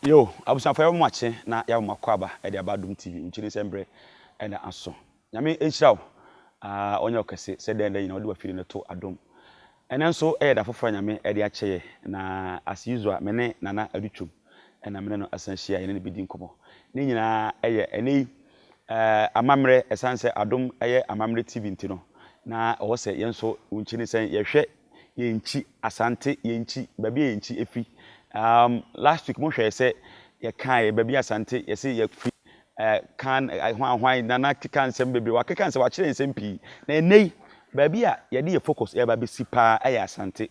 Yo, abusuafo yɛbɛma mo akye na yɛama mo akwaaba de aba Adom TV nkyiri nsɛm berɛ na aso. Nyame nhyira wo, ah, ɔnyɛ wo kɛse sɛ dɛn dɛn nyina wode w'afiri no to Adom. Ɛnɛ nso yɛ da foforɔ a Nyame de akyɛ yɛ na as usual me ne Nana Adu Twum na me ne no asan ahyia a yɛne no bɛdi nkɔmmɔ. Ne nyinaa yɛ ɛnɛ yi eh, amammerɛ, ɛsiane sɛ Adom yɛ amammerɛ TV nti no, na ɛwɔ sɛ yɛn nso wo nkyi ne sɛn yɛhwɛ yɛn nkyi, Asante, yɛn nkyi, baabi a yɛn nkyi efi. Um, last week mo hwɛɛ sɛ yɛkaeɛ baabi a Asante yɛse yɛfiri eh, kan eh, hwan hwan, Nana keka nsɛm bebree, wakeka nsɛm, wakyerɛ nsɛm pii. Na ɛnnɛ yi, baabi a yɛde yɛ focus ɛreba bɛsi paa ɛyɛ Asante.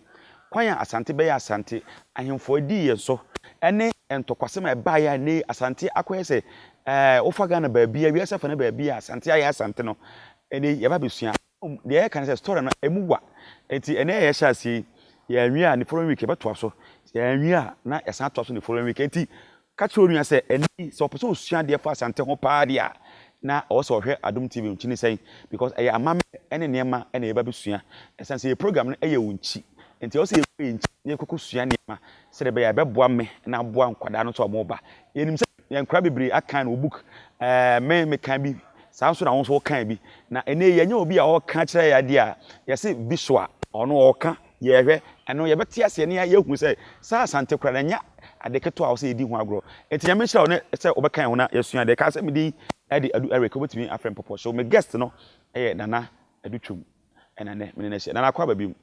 Kwan a Asante bɛyɛ Asante, ahemfo dii yɛn so, ɛne ntɔkwasɛm a ɛbaeɛ a ɛnnɛ yi Asante akɔyɛ sɛ eh, wofa Ghana baabi a, wiase afa no baabi a Asante ayɛ Asante no, ɛnnɛ yi yɛba abɛsua. Mmom deɛ yɛka ne sɛ story no ɛmu wa nti ɛnɛ yɛ yɛhyɛ aseɛ yi yɛanwie a ne following week yɛbɛtoa so sɛ yɛanwie a na yɛsan atoa so ne following week nti ka kyerɛ onua sɛ ɛnɛ yi sɛ ɔpɛ sɛ ɔsua adeɛ fa Asante ho paa deɛ a na ɔwɔ sɛ ɔhwɛ Adom TV nkyi ne sɛn because ɛyɛ amammerɛ ɛne nneɛma ɛna yɛba bɛsua ɛsiane sɛ yɛ program no ɛyɛ wo nkyi nti ɛwɔ sɛ yɛkɔ yɛn nkyi na yɛkɔkɔ sua nneɛma sɛdeɛ ɛbɛyɛ a ɛbɛboa me na aboa nkwadaa no nso a wɔreba yɛnim sɛ Yɛn nkwadaa bebree akan no wɔ book. Ɛɛ me mekan bi. Saa nso na wo nso wokan bi. Na ɛnɛ yi yɛnyɛ obi a ɔreka kyerɛ yɛn adeɛ a yɛse visual. Ɔno ɔreka, yɛrehwɛ. Ɛno yɛbɛte aseɛ na yɛahu sɛ saa Asante koraa no ɛnyɛ ade ketewa a ɛwɔ sɛ yɛdi ho agorɔ. Nti Nyame nhyira wo ne sɛ wobɛka yɛn ho na yɛasua adeɛ. Kaa sɛ me din de Adu Eric, wobɛtumi afrɛ me Pɔpɔ. So me guest no yɛ Nana Adu Twum. Ɛna nnɛ me ne no ahyia. Nana akɔ aba biom.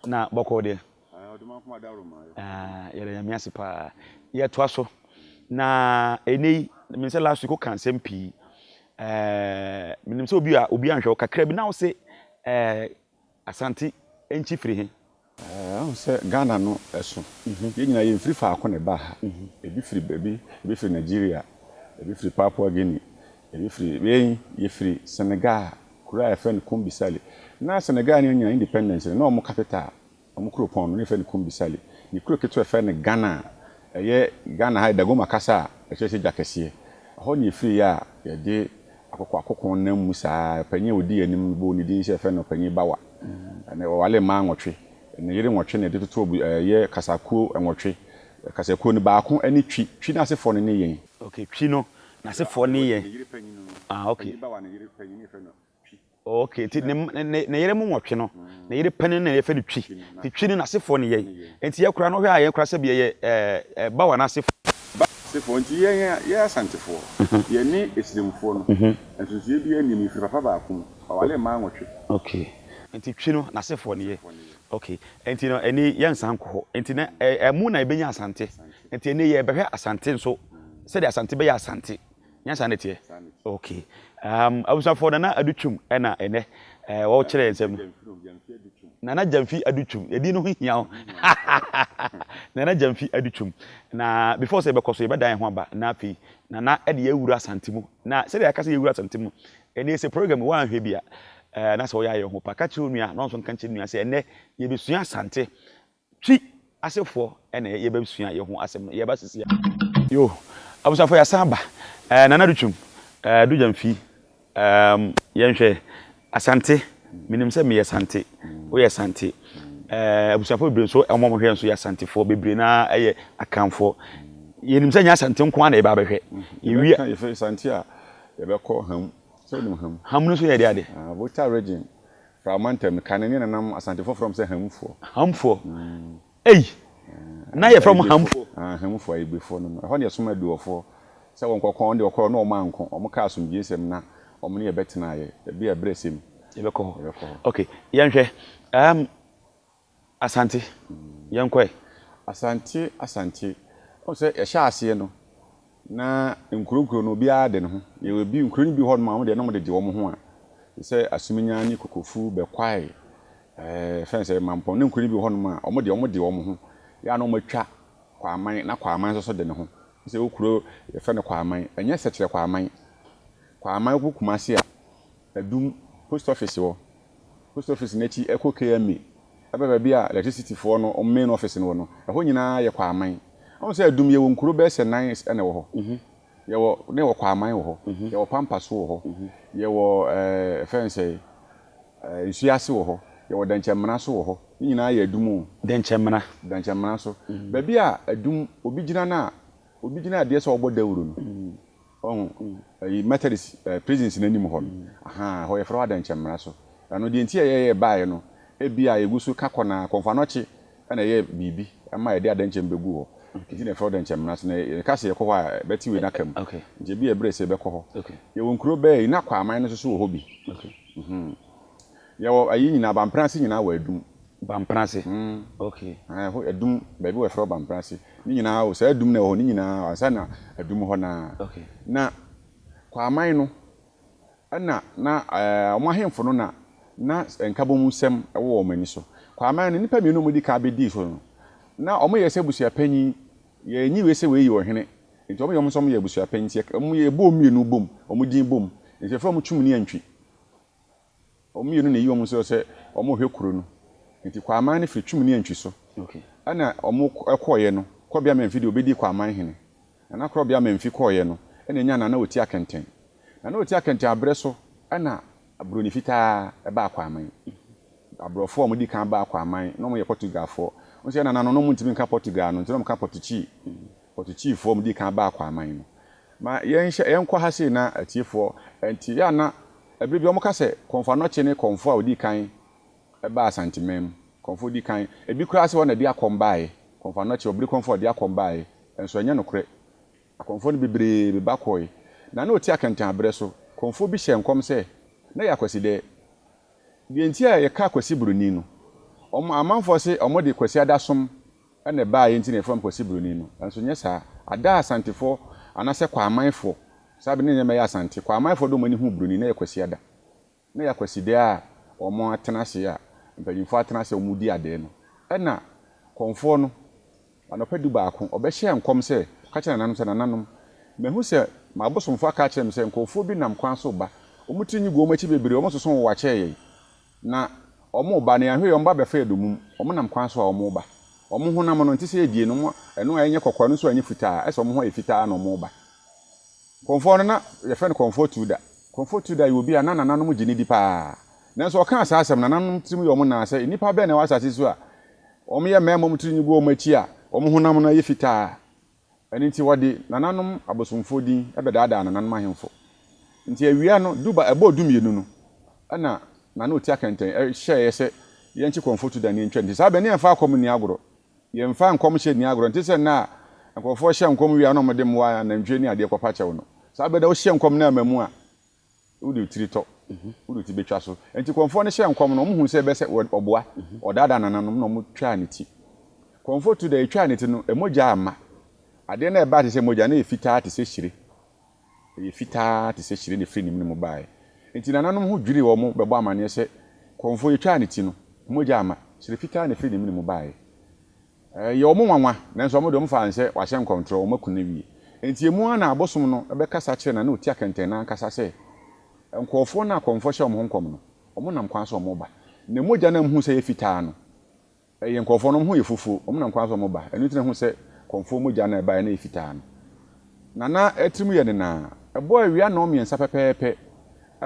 Na bɔkɔɔ deɛ. Yɛda Nyame ase paa. Yɛtoa so. Na ɛnɛ yi, menim sɛ last week woka nsɛm pii. Menim sɛ obi a obi anhwɛ wo kakra bi na wo se Asante nkyi firi he? Woahu sɛ Ghana no ɛso. Yɛn nyinaa yɛmfiri faako na ɛbaa ha. Ebi firi baabi, ebi firi Nigeria, ebi firi Papua Guinea, ebi firi, yɛn yɛfiri Senegal, kuro a yɛfrɛ no Kumbi Saley. Na Senegal no anya independence no, na wɔn capital, wɔn kuropɔn no, na yɛfrɛ no Kumbi Saley. Ne kuro ketewa a yɛfrɛ no Ghana a ɛyɛ Ghana ha yɛ Dagomba kasa a ɛkyerɛ sɛ gya kɛseɛ. Ɛhɔ na yɛfiriiɛ a yɛde akokoakoko nam mu saa ara. Ɔpanyin a ɔdi yɛn anim no, bɔɔ ne din sɛ yɛfrɛ no Ɔpanyin Bawa. Ɛnna ɔwaree mmaa nwɔtwe. Ne yere nwɔtwe na ɛde totoo ɛyɛ kasakuo nwɔtwe. Kasakuo no, baako ne Twi. Twi no asefoɔ no ne yɛn. Okay, Twi no, n'asefoɔ ne yɛn. Ne yere panyin no. Ah, okay. Ɔpanyin Bawa ne yere panyin no yɛfrɛ no Twi. Okay, nti ne ne ne yere mu nwɔtwe no, ne yere panin na yɛfrɛ no Twi. Nti Twi no n'asefoɔ ne yɛn. Nti yɛ koraa no, wohwɛ a yɛn koraa sɛbi yɛyɛ ɛɛ ɛɛ Bawa n'asefoɔ. Bawa asefoɔ, nti yɛn yɛ Asantefoɔ, yɛne Esiremfoɔ no, nsonosoeɛ biara nnim, yɛfiri papa baako mu. Ɔwaree mmaa nwɔtwe. Okay. Nti Twi no n'asefoɔ ne yɛ. Okay. Nti no ɛnɛ yi yɛnsan nkɔ hɔ. Nti na ɛmu na yɛbɛnya Asante. Nti ɛnɛ yi yɛbɛhwɛ Asante nso sɛdeɛ Asante bɛyɛ Asante. Nyɛ saa na ɛteɛ? Okay. Um, abusuafoɔ Nana Adu Twum ɛna ɛnɛ ɛɛ wɔkyerɛ yɛn nsɛm no. Nana Gyamfi Adu Twum. Edin no ho hia o. Nana Gyamfi Adu Twum. Na before sɛ yɛbɛkɔ so yɛbɛdan yɛn ho aba na afei Nana ɛde yɛawura Asante mu. Na sɛdeɛ yɛaka sɛ yɛwura Asante mu Ɛnɛ sɛ program yi woanhwɛ bi a, eh, na sɛ woyɛ ayɛ ho pa. Ka kyerɛ onua na ɔnso nka nkyerɛ nua sɛ ɛnɛ yɛbɛsua Asante Twi asefoɔ ɛna yɛbɛsua yɛ ho asɛm no. Yɛba sisi a. Yo, abusuafoɔ yɛasan aba. Eh, Nana Dutwum, eh, Dugyamfi, um, yɛnhwɛ Asante, menim sɛ meyɛ Sante, woyɛ Sante. Eh, abusuafoɔ bebree nso wɔn a wɔhwɛ nso yɛ Asantefoɔ, bebree naa ɛyɛ Akanfoɔ. Yɛnim sɛ nyɛ Asante nko ara na yɛba abɛhwɛ. Yɛwie. Yɛbɛka yɛfɛ Asante a Yɛbɛkɔ Ham. Sɛ wonim Ham? Ham no nso yɛ deɛ ade? Ah, Volta region, Frao mantam no, kane ne nanam Asantefoɔ frɛ wɔn sɛ Hamfoɔ. Hamfoɔ? Ei! Na yɛfrɛ wɔn Hamfoɔ? Ah, Hamfoɔ, Ayigbefoɔ no no. Ɛhɔ na yɛsoma Aduɔfoɔ sɛ wɔnkɔko. Wɔn deɛ wɔkɔɔ no na wɔn anko. Wɔn kaa asomdwoesɛm na wɔn ne yɛ bɛtenaeɛ. Ɛbi a berɛ sɛm. Yɛbɛkɔ hɔ. Yɛbɛkɔ hɔ. Ok, yɛnhwɛ. Um, Asante, yɛnkɔ ɛ. Asante, Asante. Wohu sɛ yɛhyɛɛ aseɛ no, na nkuro nkuro no obiara de ne ho. Yɛwɔ bi, nkuro no bi hɔ nom a wɔn deɛ na wɔde gye wɔn ho a, te sɛ Asuminya ne Kokofu, Bɛkwae, ɛɛ fɛn sɛ Mampɔn ne nkuro no bi hɔ nom a wɔn deɛ wɔde wɔn ho. Yɛ a na wɔatwa Kwaman na Kwaman nso so de ne ho. Sɛ wo kuro yɛfrɛ no Kwaman, ɛnyɛ Sɛkyerɛ Kwaman. Kwaman wokɔ Kumasi a, Adum post office hɔ. Post office no akyi ɛkɔ KMA ɛba baabi a electricity foɔ no wɔn main office no wɔ no, ɛhɔ nyinaa yɛ Kwaman. Woahu sɛ Adum yɛwɔ nkuro bɛyɛ sɛ nan na ɛwɔ hɔ. Yɛwɔ na yɛwɔ Kwaman wɔ hɔ, yɛwɔ Pampaso wɔ hɔ, yɛwɔ ɛɛ yɛfrɛ no sɛn ɛɛ Nsuase wɔ hɔ, yɛwɔ Dɛnkyɛmmena nso wɔ hɔ. Ne nyinaa yɛ Adum o. Dɛnkyɛmmena. Dɛnkyɛmmena nso. Baabi a Adum obi gyina no a. obi gyina adeɛ sɛ ɔbɔ dawuro no. Ɔho, ɛyi Methodist eh, prisons no anim hɔ no. Ahaa, ɛhɔ yɛfrɛ hɔ Adɛnkyɛmmara so. Ɛno deɛ nti a yɛyɛ baeɛ no, ebia yɛgu so ka kɔ na Kɔmfoanɔkye na ɛyɛɛ biribi ma yɛde adɛnkyɛm bɛguu hɔ. Nti na yɛfrɛ hɔ Dɛnkyɛmmara so. Na yɛka sɛ yɛkɔ hɔ a, ɛbɛte wei no aka mu. Nti ebia ɛberɛ sɛ yɛbɛkɔ hɔ. Yɛwɔ nkuro bɛɛ yi, na Kwaaman no nso so wɔ hɔ bi. Yɛwɔ ayi nyinaa, Bamprase nyinaa wɔ Adum. Bamprase? Okay. Ɛhɔ Adum, baabi wɔ yɛfrɛ hɔ Bamprase. Ne nyinaa wɔ, saa Adum no a ɛwɔ hɔ no nyinaa, ansa na Adum hɔ no ara. Na Kwaaman no, ɛna na wɔn ahemfo no na na nkabɔmusɛm wɔ wɔn ani so. Kwaaman no, nnipa mmienu a wɔdi kan bɛdii so no, na wɔyɛ sɛ abusuapanyin. Yɛnyi wei sɛ wei yɛ ɔhene. Nti wɔyɛ wɔn sɛ wɔyɛ abusuapanyin. Nti wɔyɛ bɔ wɔn mmienu bom, wɔn din bom. Nti yɛfrɛ wɔn Twum ne Antwi. Wɔn mmienu na eyi wɔn nso sɛ wɔrehwɛ kuro no. Nti Kwaaman no firi Twum ne Antwi so. Ɛna wɔkɔeɛ no, Kɔbea Mamfi deɛ ɔbɛdii Kwaaman hene. Nana Korɔbea Mamfi kɔeɛ no, ɛna ɛnyaa Nana Oti Akɛntɛn. Nana Oti Akɛntɛn aberɛ so ɛna Broni Fitaa baa Kwaaman. Aborɔfoɔ a wɔdi kan baa Kwaaman, na wɔyɛ Portugalfoɔ. Wohu sɛ yɛn nananom no, na wɔntumi nka Portugal no, nti na wɔka Portukyii. Portukyii-foɔ a wɔdii kan baa Kwaaman no. Ma yɛnhyɛ, yɛnkɔ ha sei na atiefoɔ nte. Yɛ a na ɛberɛ bi wɔka sɛ Kɔmfo Anɔkye ne Kɔmfo a ɔdii kan baa Asanteman mu. Kɔmfo a ɔdii kan, ebi koraa sɛ wɔn na ɛde akɔm baeɛ. Kɔmfo Anɔkye, ɔbere kɔmfo a ɔde akɔm baeɛ. Nso ɛnyɛ nokorɛ. Akɔmfoɔ no bebree beba kɔe. Na na ɔte akɛntɛn aberɛ so. Kɔmfoɔ bi hyɛɛ nkɔm sɛ, na ɛyɛ Akwasidɛɛ. Deɛ nti a yɛka Kwasi Broni no, wɔn, amanfoɔ se wɔde Kwasi Adasom na ɛbaeɛ nti na yɛfrɛ wɔn Kwasi Broni no. Nanso nyɛ saa. Ada a Asantefoɔ anaasɛ Kwaamanfoɔ, saa bere no na nneɛma yɛ Asante, Kwaamanfoɔ de wɔn ani huu Broni na ɛyɛ Kwasi Ada. Na ɛyɛ Akwasidae a wɔatena ase a mpanyimfoɔ atena ase a wɔredi adɛɛ no. Ɛna kɔmfoɔ no, anɔpa dubaako, ɔbɛhyɛɛ nkɔm sɛ, ɔka kyerɛɛ nananom sɛ, Nananom, mahu sɛ m'abosomfoɔ aka akyerɛ me sɛ nkurɔfoɔ bi nam kwan so reba. Wɔn tiri nwi gu wɔn akyi bebree, wɔsoso nwowa kyɛɛ yɛn. Na wɔreba, na yɛanhwɛ yie a, wɔba abɛfa yɛn dommum. Wɔnam kwan so a wɔreba. Wɔn honam no, nte sɛ yɛn deɛ no, ɛno a ɛnyɛ kɔkɔɔ, ɛno nso anyɛ fitaa, ɛsɛ wɔn ho ayɛ fitaa na wɔreba. Kɔmfoɔ no, na wɔfrɛ no Kɔmfoɔ Tuda. Kɔmfoɔ Tuda yɛ obi a na nananom gye no di paa. Nanso ɔkaa saa asɛm no, nananom tirim yɛ wɔn naa sɛ, 'Nnipa bɛn na ɛwɔ asase so a wɔyɛ mmarima a wɔn tiri nwi gu wɔn akyi a wɔn honam no yɛ fitaa? Ɛno nti wɔde nananom abosomfoɔ din bɛdaadaa nananom ahemfo. Nti awia no, du ba, ɛbɔɔ dumienu no, ɛna Nana Oti Akɛntɛn hyɛeɛ sɛ yɛnkye Kɔmfoɔ Tuda na yɛntwa ne ti. Saa bɛ no, yɛmfa akɔm nni agorɔ. Yɛmfa nkɔmhyɛ nni agorɔ. Ɛnte sɛ nnɛ a nkurɔfoɔ hyɛ nkɔm wie a na wɔde mmoa, anantwie ne adeɛ kɔpa kyɛw no. Saa berɛ no wohyɛ nkɔm na amma mu a, wode wo tiri tɔ, wode wo ti bɛtwa so. Enti kɔmfoɔ no hyɛɛ nkɔm no, wɔhuu sɛ ɛbɛyɛ sɛ ɔboa, ɔdaadaa nananom na wɔtwaa ne ti. Kɔmfoɔ tu da, yɛtwaa ne ti no, mogya amma. Adeɛ no a ɛbaa te sɛ mogya no yɛ fitaa te sɛ hyire. Ɛyɛ fitaa te sɛ hyire na ɛfiri ne mene mu baeɛ. Enti nananom ho dwirii wɔn bɛbɔ amanneɛ sɛ, Kɔmfoɔ, yɛtwaa ne ti no, mogya amma. Hyire fitaa na ɛfiri ne mene mu baeɛ. Ɛyɛ wɔn nwanwa, nanso wɔn deɛ wɔfaa no sɛ wahyɛ nkɔmtorɔ, wɔaku no awie. Enti emu ara na abosom no bɛkasa kyerɛɛ Nana Oti Akɛntɛn no ankasa sɛ, Nkurɔfoɔ no a kɔmfoɔ hyɛ wɔn ho nkɔm no, wɔnam kwan so wɔreba. Na mogya no a mohuu sɛ ɛyɛ fitaa no, Ɛyɛ nkurɔfoɔ no, wɔn ho yɛ fufuo, wɔnam kwan so wɔba. Ɛno nti na ɛhu sɛ kɔmfoɔ mogya no a ɛbaeɛ no yɛ fitaa no. Na na tirim yɛ no naa. Ɛbɔɔ awia nnɔnmiɛnsa pɛpɛɛpɛ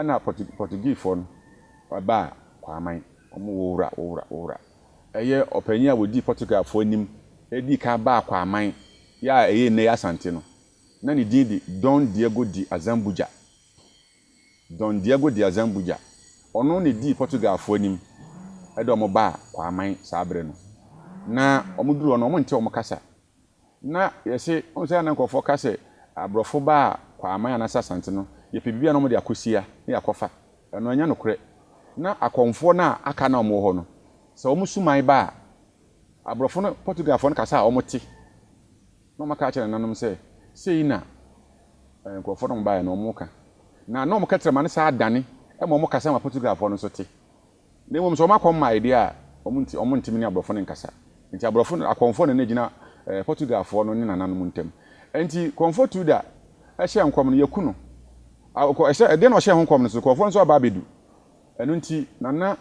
na Portuguefoɔ no baa Kwaaman. Wɔn wowura, wowura, wowura. Ɛyɛ ɔpanin a ɔdii Portugalfoɔ anim dii kan baa Kwaaman yɛ a ɛyɛ nnɛ yi Asante no. Na ne din de Dom Diego de Azambuja. Dom Diego de Azambuja, ɔno na edii Portugalfoɔ anim de wɔn baa Kwaaman saa berɛ no. Na wɔduruu hɔ no, wɔnte wɔn kasa. Na yɛse, wohu sɛ na nkurɔfoɔ ka sɛ aborɔfo baa Kwaaman anaasɛ Asante no, yɛpɛ biribi a na wɔde akɔsia na yɛakɔfa. Ɛno ɛnyɛ nokorɛ. Na akɔmfoɔ no a aka no a wɔwɔ hɔ no, sɛ wɔn suman ba a, aborɔfo no, Portugalfoɔ no kasa a wɔte. Na wɔaka akyerɛ nananom sɛ, Sei na nkurɔfoɔ no a wɔbaeɛ no wɔka. Na na wɔn kɛtrɛma no saa dane ma wɔkasa ma Portugalfoɔ no nso te. Na mmom sɛ wɔn akɔm mmaeɛ deɛ a, wɔnte, wɔntumi ne aborɔfo no nkasa. Enti aborɔfo no, akɔmfoɔ na na ɛgyina Portugalfoɔ no ne nananom ntam. Enti Kɔmfoɔ Tudor hyɛɛ nkɔm no, yɛku no. Ɛsɛ, ɛdeɛ na ɔhyɛɛ ho nkɔm no so, nkurɔfoɔ nso aba abɛdu. Ɛno nti, Nana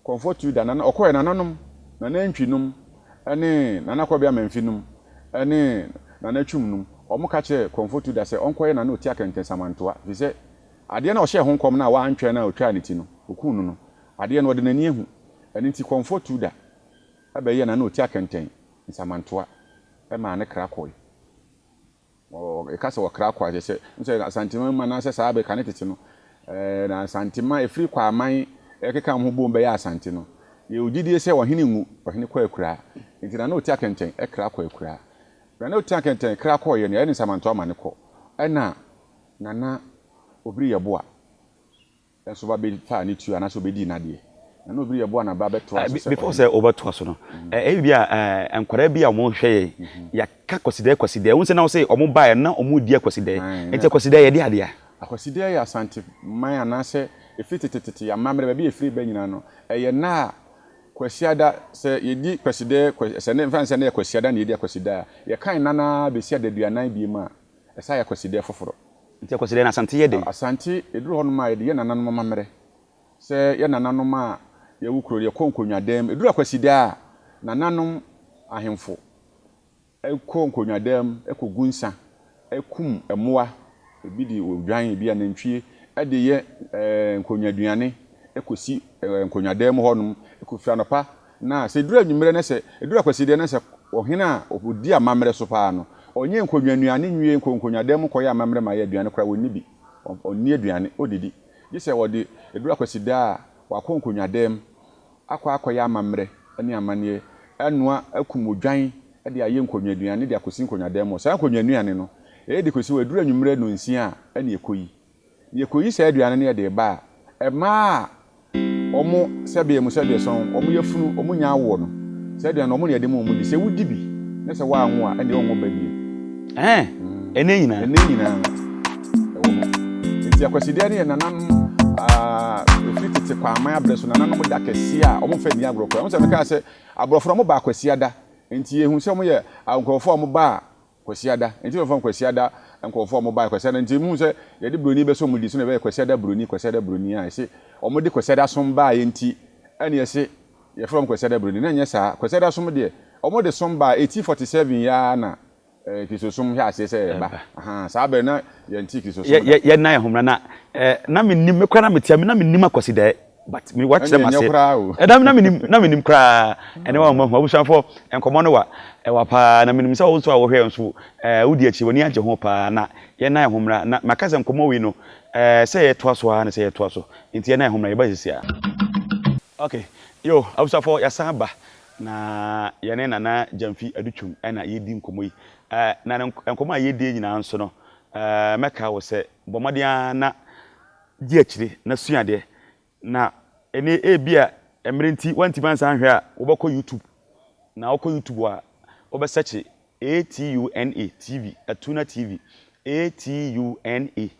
Kɔmfoɔ Tudor, nana, ɔkɔɛ nananom, Nana Antwi nom ne Nana Kɔbea Mamfi nom ne Nana Twum nom, wɔn ka kyerɛɛ Kɔmfoɔ Tudor sɛ ɔnkɔyɛ Nana Oti Akɛntɛn Samantoa, ɛfiri sɛ adeɛ no a ɔhyɛɛ ho nkɔm no a wantwɛn no a ɔtwaa ne ti no, ɔkuu no no, adeɛ no ɔde n'ani ahu. Ɛno nti Kɔmfoɔ Tudor bɛyɛɛ Nana Oti Akɛntɛn Nsamantoa maa ne kra kɔe. Yɛka sɛ wɔkra kɔ a, kyerɛ sɛ, wohu sɛ Asanteman mu anaasɛ saa bere kane tete no, na Asanteman, ɛfiri Kwaman ɛkeka wɔn ho bom bɛyɛ Asante no, yɛwɔ gyidie sɛ ɔhene nwu, ɔhene kɔ akuraa. Nti Nana Oti Akɛntɛn kra kɔ akuraa. Nana Oti Akɛntɛn kra kɔeɛ no, yɛayɛ no nsamantoa ma no kɔ. Ɛna Nana Obiri Yeboah nso ba bɛfaa ne tuo anaasɛ ɔbɛdii n'adeɛ. Na na obi yɛboa na ba bɛtoa so sɛ Before sɛ wobɛtoa so no, ɛyɛ bi a nkwadaa bi a wɔhwɛ yɛn, yɛaka Kwasidɛɛ Kwasidɛɛ, wohu sɛ na wo sɛ wɔn baeɛ na wɔredi Akwasidɛɛ, nti Akwasidɛɛ yɛde adeɛ a? Akwasidɛɛ yɛ Asante man anaasɛ ɛfiri tetetete yɛn amammerɛ, baabi a ɛfiri ba nyinaa no, ɛyɛ nna a Kwasiada, sɛ yɛdi Kwasidɛɛ, sɛ mfa no sɛ nnɛ yɛ Kwasiada na yɛdi Akwasidɛɛ a, yɛkan nna no ara bɛsi adaduanan biom a, ɛsan yɛ Akwasidɛɛ foforɔ. Nti Akwasidɛɛ no Asante yɛ dɛn? Asante, ɛduru hɔnom a, yɛde yɛ nananom amammerɛ. Sɛ yɛ nananom a yɛwo kuro no, yɛkɔ nkonnwadan mu. Ɛduru Akwasida a, nananom ahemfo kɔ nkonnwadan mu kɔgu nsa, kum mmoa, ebi de odwan, ebi anantwie, de yɛ nkonnwaduane kɔsi nkonnwadan mu hɔnom kɔfiri anɔpa. Na sɛ ɛduru anwummerɛ na sɛ, ɛduru Akwasida na sɛ ɔhene a ɔdi amammerɛ so pa ara no, ɔnyɛ nkonnwanuane nwie nkɔ nkonnwadan mu nkɔyɛ amammerɛ ma yɛ aduane koraa, ɔnni bi. Ɔnni aduane, ɔdidi. Gye sɛ wɔde ɛduru Akwasida a, wakɔ nkonnwadan mu akɔ akɔyɛ amammerɛ ne amanneɛ, anoa akum odwan de ayɛ nkonnwaduane de akɔsi nkonnwadan mu hɔ. Saa nkonnwanuane no, yɛyɛ de kɔsi hɔ, ɛduru anwummerɛ nnɔnsia a, ɛnna yɛkɔyi. Na yɛkɔyi saa aduane no yɛde reba a, mmaa a Wɔn sɛbeɛ mu sɛbeɛ sɔn, wɔn yafunu, wɔn nnya awoɔ no, saa aduane no wɔn na yɛde ma wɔn di. Sɛ wodi bi na sɛ woanwo a, ɛnneɛ wonwo ba bio. Ɛɛ, ɛnnɛ nyinaa. Ɛnnɛ nyinaa ɛwɔ hɔ. Nti Akwasideɛ no yɛ nananom ɛfiri tete Kwaaman aberɛ so, nananom da kɛseɛ a wɔmfa nni agorɔ koraa. Wohu sɛ mekaa sɛ aborɔfo no wɔba Akwasiada, nti yɛhu sɛ wɔyɛ nkurɔfoɔ a wɔba a Kwasiada, nti na wɔfrɛ no Kwasiada nkurɔfoɔ a wɔbaeɛ Kwasiada nti muhu sɛ yɛde buroni bɛsɔ wɔn di so na ɛbɛyɛ Kwasiada buroni Kwasiada buroni a ɛse wɔde Kwasiada som baeɛ nti ɛne ɛse yɛfrɛ wɔn Kwasiada buroni na ɛnyɛ saa Kwasiada som deɛ wɔde som baa 1847 yi ara na eh, Kristosom hyɛ aseɛ sɛ ɛba ahaa saa bɛrɛ na yɛnte Kristosom da. Yɛ yɛn ho na eh, na menim me koraa na metia me na menim Akwasidaɛ but me wakyerɛ ma se ɛda na menim na menim koraa ɛne wa mahu abusuafoɔ nkɔmmɔ no wa ɛwa paa na menim sɛ wo nso a wohwɛ nso ɛɛ wodi akyi w'ani agye ho paa na yɛn nan ho mmra na maka sɛ nkɔmmɔ wei no ɛɛ sɛ yɛtoa so ara na sɛ yɛtoa so nti yɛn nan ho mmra yɛba sisi a. Okay yo abusuafoɔ yɛasan aba na yɛne Nana Gyamfi Adutwum ɛna yɛdi nkɔmmɔ yi ɛɛ na nkɔmmɔ a yɛdie nyinaa nso no ɛɛ mɛka wo sɛ bɔ mmɔden ara na di akyire na sua adeɛ. Na ɛnɛ ebia mmerɛ nti woantumi ansan anhwɛ a, wobɛkɔ YouTube. Na wokɔ YouTube a, wobɛsɛkye ATUNA TV, Atuna TV, ATUNA,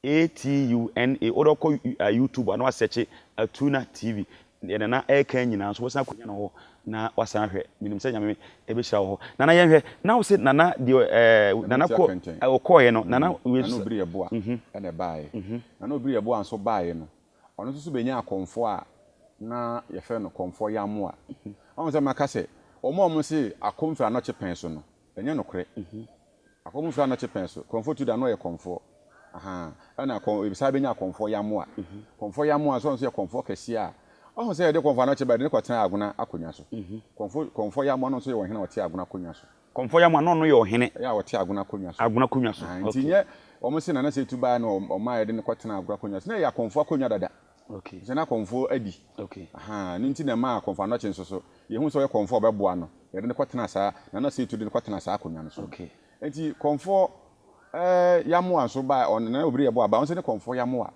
ATUNA. Wode wokɔ YouTube a na wasɛkye Atuna TV. Deɛ Nana ɛreka nyinaa nso wobɛsan akɔnya no hɔ na wasan ahwɛ. Menim sɛ Nyame ɛbɛhyira wɔ hɔ. Nana yɛnhwɛ, na wo se Nana deɛ ɛɛ Nana kɔ ɔkɔɔeɛ no, Nana wei Nana Obiri Yeboah ɛna ɛbaeɛ. Nana Obiri Yeboah nso baeɛ no, ɔno nso so bɛnyaa kɔmfoɔ a na yɛfrɛ no Kɔmfoɔ Yamoah. Wahu sɛ maka sɛ wɔn a wɔse Akom firi Anɔkye pɛn so no, ɛnyɛ nokorɛ. Akɔm mfiri anɔkye pɛn so. Kɔmfoɔ tu da no ɔyɛ kɔmfoɔ. Ahaa. Ɛna kɔm ebi saa bɛnya kɔmfoɔ yamoa. Kɔmfoɔ yamoa nso ɔno nso yɛ kɔmfoɔ kɛseɛ a ɔho sɛ yɛde kɔmfoɔ anɔkye ba yɛde no kɔtena agona akonnwa so. Kɔmfoɔ kɔmfoɔ yamoa no nso yɛ ɔhene a ɔte agona akonnwa so. Kɔmfoɔ yamoa no ɔno yɛ ɔhene. Ɛyɛ a ɔte agona akonnwa so. Agona akonnwa so. Ahaa nti nyɛ wɔn se Nana Setu baeɛ na ɔmaa yɛde no kɔtena agona akonnwa so. Na ɛyɛ akɔmfoɔ akonnwa dada. Okay. Sɛ na kɔmfoɔ adi. Okay. Ahaa ɛno nti na ɛmaa kɔmfoɔ anɔkye nso so Yɛhu sɛ ɔyɛ kɔmfoɔ a ɔbɛboa no, yɛde no kɔtena saa, Nana Setu de no kɔtena saa akonnwa no so. Okay. Nti kɔmfoɔ eh, Yamoa nso baa, ɔno Nana Obiri Yeboah baa, ɔno nso ne kɔmfoɔ Yamoa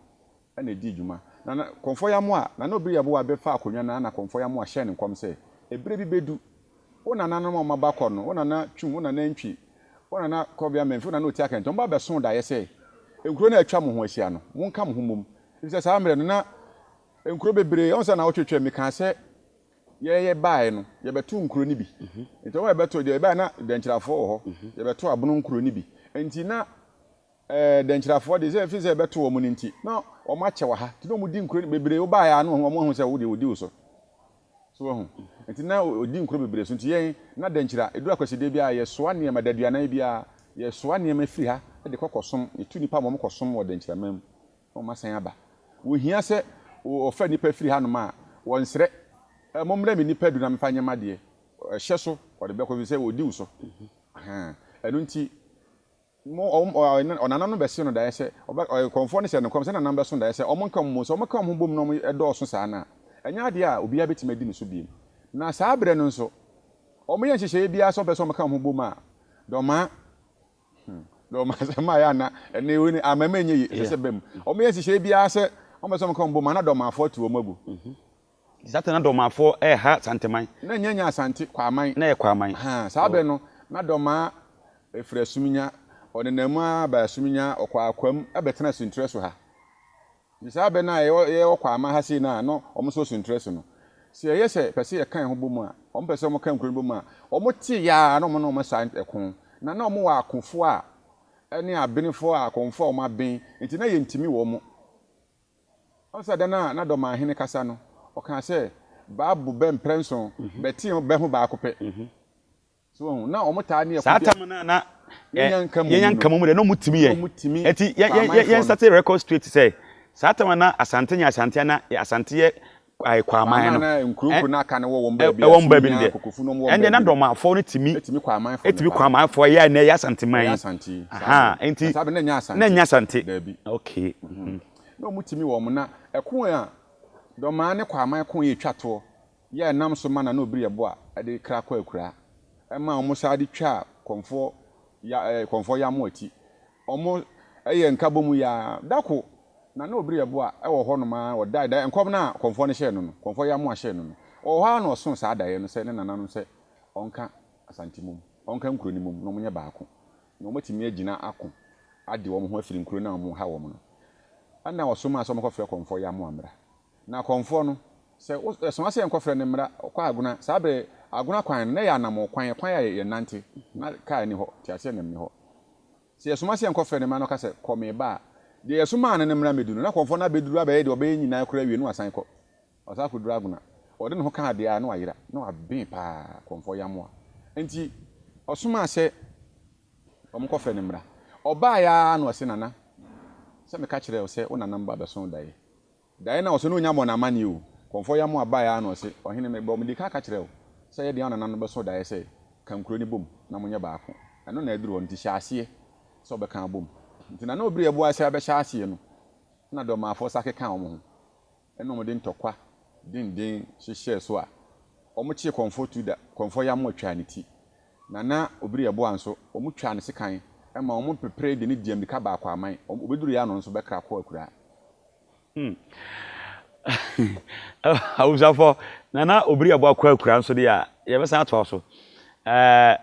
na ɛdii dwuma. Na na kɔmfoɔ Yamoa, Nana Obiri Yeboah bɛfaa akonnwa no ara na kɔmfoɔ Yamoa hyɛɛ no nkɔm sɛ, ɛberɛ bi bɛdu, wo nananom a wɔaba kɔ no, wo nana Twum, wo nana Antwi, wo nana Kɔbea Mamfi, wo nana Otiakɛntɛ, wɔba bɛsoo daeɛ sɛ, nkuro no a atwa mo ho ahyia no, monka mo ho mmom. Ɛfiri sɛ saa mmerɛ no na nkuro bebree, ɔhu sɛ na wotwetwe, mekaa sɛ, Yɛ yɛbaeɛ no, yɛbɛtoo nkuro no bi. Nti wɔn a yɛbɛtoo deɛ, yɛbaeɛ na Dɛnkyirafoɔ wɔ hɔ. Yɛbɛtoo Abono nkuro no bi. Nti na ɛɛ Dɛnkyirafoɔ deɛ, sɛ ɛfiri sɛ yɛbɛtoo wɔn no nti, na wɔn akyɛ wɔ ha. Nti na wɔdi nkuro no bebree. Wobaeɛ a na wɔn ahu sɛ wo deɛ wɔdi wo so. So wahu? Nti na wɔdi nkuro bebree so. Nti yɛn, na Dɛnkyira, ɛduru Akwasidae biara, yɛsoa nneɛma, adaduanan biara, yɛsoa nneɛma firi ha de kɔ kɔsom. Yɛtu nnipa ma wɔkɔsom wɔ Dɛnkyiraman mu. na wɔasan aba. Wɔhia sɛ wɔfa nnipa firi hanom a, wɔnsrɛ, Mommrɛ me nnipa du na memfa nyɛ m'adeɛ. Hyɛ so, wɔde bɛkɔ, ɛfiri sɛ wɔdi wo so. Ɛno nti, Mo, ɔm, ɔ, ɔnana no bɛse no daeɛ sɛ, ɔbɛ, ɔyɛ kɔmfoɔ no hyɛ no nkɔm sɛ nana no bɛso daeɛ sɛ wɔnka wɔn ho, sɛ wɔka wɔn ho bom na wɔdɔɔso saa no a, ɛnyɛ adeɛ a obiara bɛtumi adi ne so bio. Na saa berɛ no nso, wɔyɛ nhyehyɛeɛ biara sɛ wɔpɛ sɛ wɔka wɔn ho bom a, dɔmaa, hmm, dɔmaa asɛm a ɛyɛ a na ɛnɛ wei no, amama ɛnyɛ yie, ɛsɛ sɛ ɛba mu. Wɔyɛ nhyehyɛeɛ biara sɛ wɔpɛ sɛ wɔka wɔn bom a, na dɔmaafoɔ atu wɔn agu. Saa tɛ na Dɔmaafoɔ reha Santeman. Na ɛnyɛ nyɛ Asante, Kwaman. Na ɛyɛ Kwaman. Ahaa, saa berɛ no, na Dɔmaa firi Asuminya, ɔnenam mu ara baa Asuminya, ɔkɔɔ Akwam bɛtenaa Suntrɛ so ha. Nti saa berɛ no a yɛwɔ yɛwɔ Kwaman ha sei no a, na wɔn nso wɔ Suntrɛ so no, sɛ yɛyɛ sɛ pɛ sɛ yɛka yɛn ho bɔ mu a, wɔn pɛ sɛ wɔka nkuro no bɔ mu a, wɔte yɛ ara na wɔn ne wɔn san ko. Na na wɔwɔ akofoɔ a ne abenefoɔ a akɔmfoɔ a wɔaben, nti na yɛntumi wɔn. Ɔno sɛ da no a na Dɔmahene kasa no, ɔkaa sɛ, Baabo bɛ mprɛnson, bɛtee bɛ ho baako pɛ. So wahu? Na wɔn taa ne ɛko Saa bi a tam no a na yɛnya nka mmom yɛnya no, nka mmom deɛ, na wɔtumi na yɛ. wɔtumi Enti yɛ, fa yɛ, yɛ, amanfoɔ yɛn no. starte record straight sɛ, saa tam a na Asante nyɛ Asante a na Asante yɛ ae, Kwaman Kwaman no, a nkuro ɛ, nkuro no aka no wɔ wɔn ɛ, baabi a, ɛwɔ wɔn baabi no Sunya, deɛ, Kokofu no wɔn wɔ wɔn ɛndeɛ na baabi no, Dɔmafoɔ no tumi, tumi kɔ amanfoɔ no tumi paa. kɔ amanfoɔ a ɛyɛ a nnɛ ɛyɛ Asanteman Ɛyɛ yi. Asante yi, saa berɛ Ahaa, no. Na enti saa berɛ no na ɛnyɛ na Asante. ɛnyɛ Asante. Daabi. Okay. Mhm. Na wɔtumi wɔn na ɛko a Dɔmaa ne Kwaman ko yɛ twa toɔ yɛ a ɛnam so ma Nana Obiri Yeboah de kra kɔ akuraa ɛma wɔn saa de twaa Kɔmfoɔ ya ɛɛ Kɔmfoɔ Yamoah ti. Wɔn yɛ nkabom yi ara. Da ko Nana Obiri Yeboah wɔ hɔ nom ara ɔdae daeɛ nkɔm no a Kɔmfoɔ no hyɛɛ no no Kɔmfoɔ Yamoah hyɛɛ no no ɔwɔ hɔ ara na ɔsoo saa daeɛ no sɛ ne nananom sɛ ɔnka Asante mom ɔnka nkuro no mom na wɔnyɛ baako na wɔatumi agyina ako ade wɔn ho afiri nkuro no a wɔha wɔn no. Ɛnna ɔsomaa sɛ wɔnkɔfrɛ kɔmfoɔ Yamoah mmra. Na kɔmfoɔ no, sɛ yɛsoma sɛ yɛnkɔfrɛ no mmra, ɔkɔ Agona. Saa berɛ, Agona kwan no, na ɛyɛ anammɔn kwan, kwan a yɛnante, na kaa nni hɔ, teaseɛnam nni hɔ. Sɛ yɛsoma sɛ yɛnkɔfrɛ no mmra na ɔka sɛ, Kɔ, mereba a, deɛ yɛsomaa no no mmra mmɛdu no, na kɔmfoɔ no abɛduru abɛyɛ deɛ ɔbɛyɛ nyinaa koraa awie na wasan kɔ. Ɔsan kɔduru Agona. Ɔde ne ho ka adeɛ a, na wayera, na waben paa, kɔmfoɔ Yamoah. Enti ɔsomaa sɛ Wɔnkɔfrɛ no mmra. Ɔbaeɛ ara na ɔse, Nana, sɛ meka kyerɛɛ wo sɛ wo nana mma bɛso daeɛ. Daeɛ no a ɔso no ɔnnya mmɔɔ no amanneɛ o. Kɔmfoɔ Yamoah baeɛ ara na ɔse, Ɔhene, mebɔ, medii kan ka kyerɛɛ wo sɛ yɛ deɛ wo nana no bɛso daeɛ sɛ, ka nkuro no bom na monyɛ baako. Ɛno na aduru hɔ no, nti hyɛ aseɛ sɛ wobɛka abom. Nti Nana Obiri Abuah sɛ abɛhyɛ aseɛ no, na Dɔmaafoɔ sa kekaa wɔn ho. Ɛnna wɔde ntɔkwa denden hyehyɛɛ so a wɔkyee Kɔmfoɔ Tuda, Kɔmfoɔ Yamoah twaa ne ti. Nana Obiri Yeboah nso, wɔtwaa no sekan ma wɔpeperee de no dii ammirika baa Kwaman. Wɔbɛduruiɛ ara na ɔno nso bɛkra kɔɔ akuraa. Hmm. Abusuafoɔ, Nana Obiri Yeboah kɔ akuraa nso deɛ a, yɛbɛsan atoa so. Ɛɛ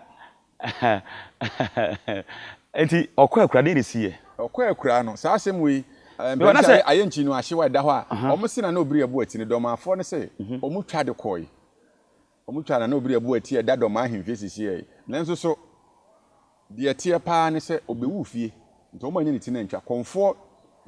Enti ɔkɔɔ akuraa, deɛn na ɛsiiɛ? Ɔkɔɔ akuraa no, saa asɛm wei, mpanin sɛ ayɛ nkyi no ahyew a ɛda hɔ a, wɔn se Nana Obiri Yeboah ti no, Dɔmaafoɔ no se wɔtwa de kɔe. Wɔtwaa Nana Obiri Yeboah ti a ɛda Dɔmaa ahemfie sisiiɛ. Nanso so deɛ ɛteɛ pa ara ne sɛ ɔbɛwuu fie, nti wɔannya ne ti no antwa. Kɔmfoɔ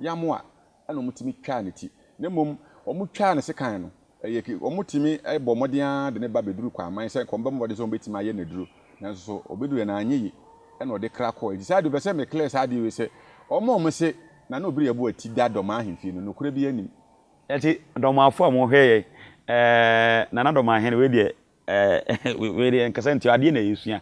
Yamoah na wɔtumi twaa ne ti. Na mmom wɔtwaa no sekan no, ɛyɛ ke, wɔtumi bɔ mmɔden ara de no ba bɛduru Kwaman sɛ wɔbɛbɔ mmɔden sɛ wɔbɛtumi ayɛ no aduro. Nanso so ɔbɛduruiɛ no anyɛ yie ɛna ɔde kra kɔeɛ. Nti saa adeɛ mepɛ sɛ me clear saa adeɛ wei sɛ wɔn a wɔse Nana Obiri Yeboah ti da Dɔmaa ahemfie no, nokorɛ biara nnim. Nti Dɔmafoɔ a wɔhwɛ yɛn, ɛɛ Nana Dɔmahene wei deɛ Ɛɛ, wei deɛ nkasa nti adeɛ na yɛsua.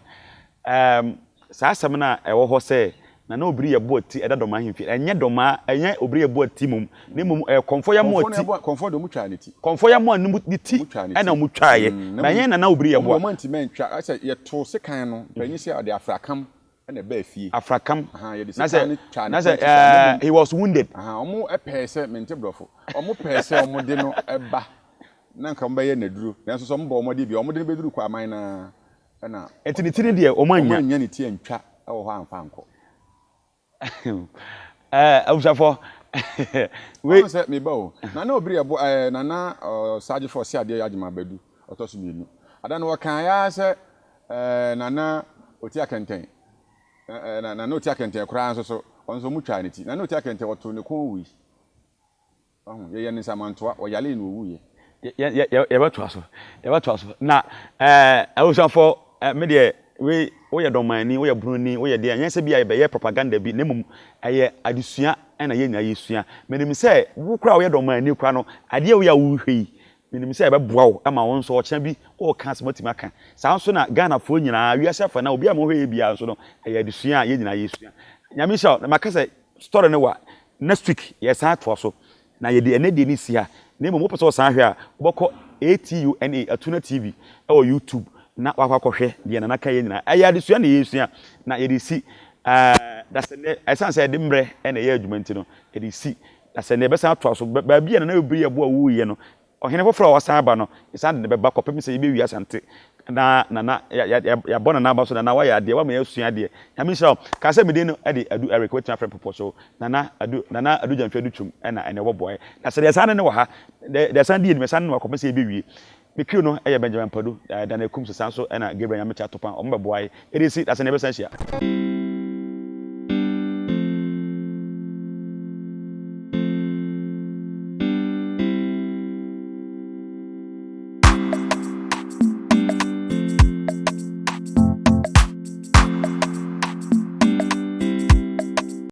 Ɛɛm, saa asɛm no a ɛwɔ hɔ sɛ Nana Obiri yɛ boa ti ɛda Dɔmaa ahemfie. Ɛnyɛ Dɔmaa, ɛnyɛ Obiri yɛ boa ti mmom, na mmom ɛyɛ Kɔmfɔ Yamoah Kɔmfɔ no ti. yɛ boa, Kɔmfɔ deɛ wɔtwaa ne ti. Kɔmfɔ Yamoah no ne ti Wɔtwaa ne ti. ɛna wɔtwaeɛ, Na na mmom ɛnyɛ Nana Obiri yɛ wɔn deɛ boa. wɔantumi antwa, ayɛ sɛ yɛtoo sekan no, mpanyin sɛ ɔde afrakam na ɛbaa fie. Afrakam. Ahaa, yɛde Na sekan sɛ, no twaa ne na sɛ kɔn ti saa, na ɛɛ, mmom he was wounded. ahaa, wɔpɛɛ sɛ, mente borɔfo, wɔpɛɛ sɛ wɔde no ba na anka wɔbɛyɛ no aduro, nanso sɛ wɔbɔ wɔn mmɔden bi a, wɔde no bɛduru Kwaman no ara na Enti ne ti no deɛ, wɔn annya. Wɔn annya ne ti antwa wɔ hɔ amfa ankɔ. Ɛɛ, abusuafoɔ, wei. Ɔhu sɛ, me ba o, Nana Obiri Ɛbo, ɛɛ, Nana Ɔsagyefo Ɔseadeɛ Agyemang Badu, ɔtɔ so mmienu. Ada no wɔkaeɛ ara sɛ, ɛɛ, Nana Oti Akɛntɛn, ɛɛ, Nana Oti Akɛntɛn koraa nso so, ɔno nso wɔtwaa ne ti. Nana Oti Akɛntɛn, wɔtoo ne kɔn wui. Wahu? Yɛyɛ no nsamantoa, ɔyaree na owuiɛ. Yɛ, yɛ, yɛ, yɛbɛtoa so. Yɛbɛtoa so. Na, ɛɛ, abusuafoɔ, ɛɛ, me deɛ, wei, woyɛ dɔmani, woyɛ broni, woyɛ deɛ, ɛnyɛ sɛ bi a yɛbɛyɛ propaganda bi, na mmom ɛyɛ adesua na yɛn nyinaa yɛsua. Menim sɛ wo koraa a woyɛ dɔmani koraa no, adeɛ wei a worehwɛ yi, menim sɛ ɛbɛboa wo ma wo nso ɔkyena bi woreka asɛm woatumi aka. Saa nso na Ghanafoɔ nyinaa, wiase afa no a, obiara a mohwɛ yɛ biara nso no, ɛyɛ adesua a yɛn nyinaa yɛsua. Nyame nhyira wo. Na maka sɛ story no wa next week yɛsan atoa so. Na yɛde ɛnɛ deɛ no si ha. Na mmom wopɛ sɛ ɔsan hwɛ a, wobɛkɔ ATUNA, Atuna TV, ɛwɔ YouTube na wakɔ akɔhwɛ deɛ Nana ka yɛ nyinaa. Ɛyɛ adesua na yɛresua na yɛde si ɛɛ dasɛnɛ ɛsan sɛ yɛde mmerɛ na ɛyɛ adwuma nti no yɛde si dasɛnɛ yɛbɛsan atoa so baabi a Nana Obiri Yeboah wuiɛ no Ɔhene foforɔ a wasan aba no, yɛsan de no bɛba kɔpem sɛ yɛbɛwie Asante na Nana, yɛabɔ Nana aba so, Nana woayɛ adeɛ, woama yɛasua adeɛ. Nyame nhyira wo. Kaa sɛ me din no de Adu Eric, wobɛtumi afrɛ me Pɔpɔ so. Nana Adu, Nana Adu Gyamfi Adu Twum na ɛnɛ wɔbɔeɛ. Na sɛ deɛ yɛsan ne no wɔ ha, deɛ yɛsan di anim, yɛsan ne no wɔ ha kɔpem sɛ yɛbɛwie. Me crew no yɛ Benjamin Padu, Daniel Kumsi, saa nso na Gabriel Nyamekyɛ Atopan, wɔn bɛboa yɛ. Yɛde si, dasɛ na yɛbɛsan ahyia.